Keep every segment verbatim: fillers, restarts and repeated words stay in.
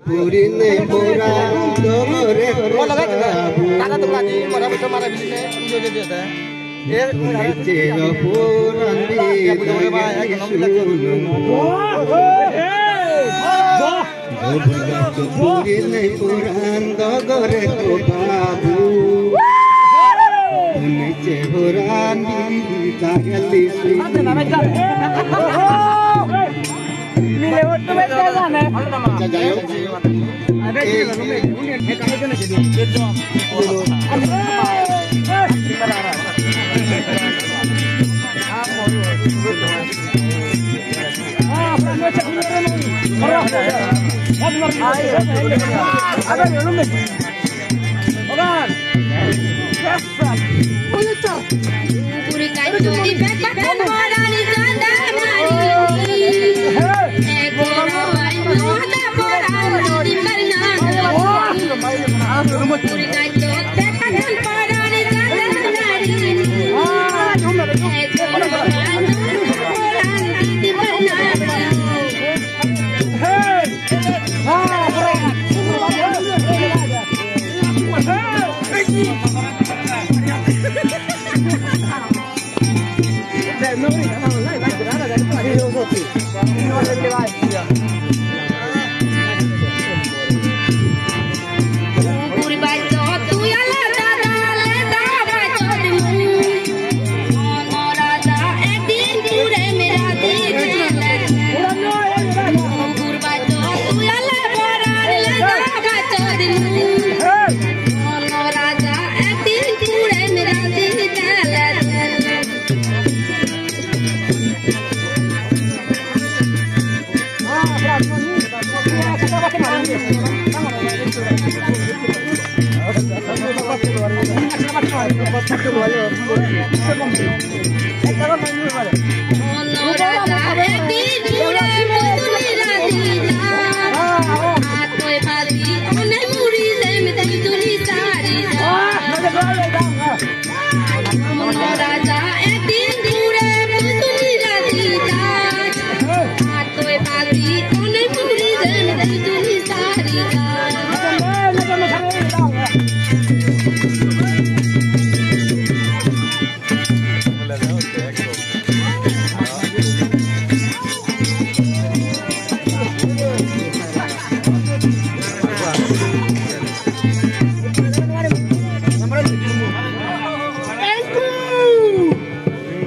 Purine pura dogore babu. Purine pura dogore babu. Niche purani dagali sunu. Mile hotto bette jane. Acha, jai hok.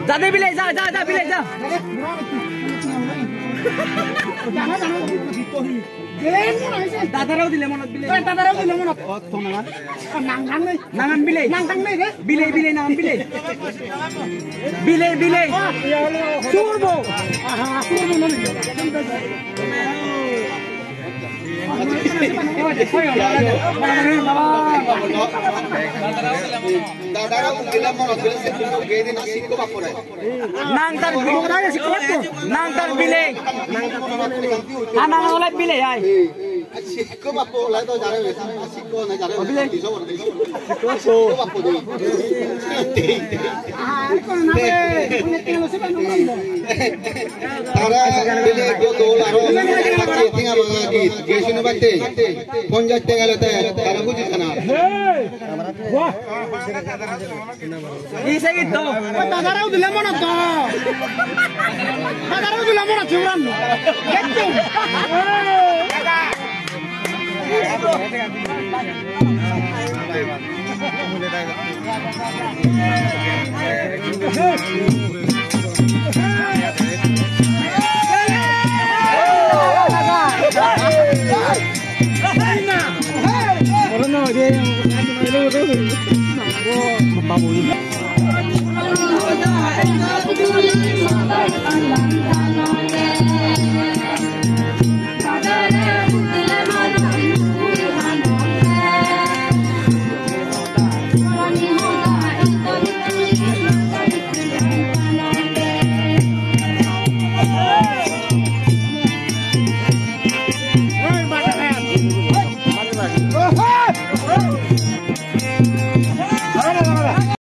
Jade bilei, ja, ja, ja, bilei, ja. Dadarao dile monot bilei. Dadarao dile monot. Nang, nang nei. Nangan bilei. Nang, nang nei re. Bilei, bilei, nangan bilei. Bilei, bilei. Surbo. Aha, surbo no. Dadarao dile monot bilei se gedi na sikko bapore. Nang tar, nang tar bilei. Nang tar bilei. Nang tar bilei. Ana olai bilei ai. Sikko bappo olai to jare, sikko na jare. Bilei. Sikko bappo de. Tara bilei do dol aro. Pacche tinga banga git. Gesunu batte. Ponjaj tenga lote. Tara buji sana. Wah. Ise gitto. Dadarao dile monot do. Dadarao dile monot churan. Getto.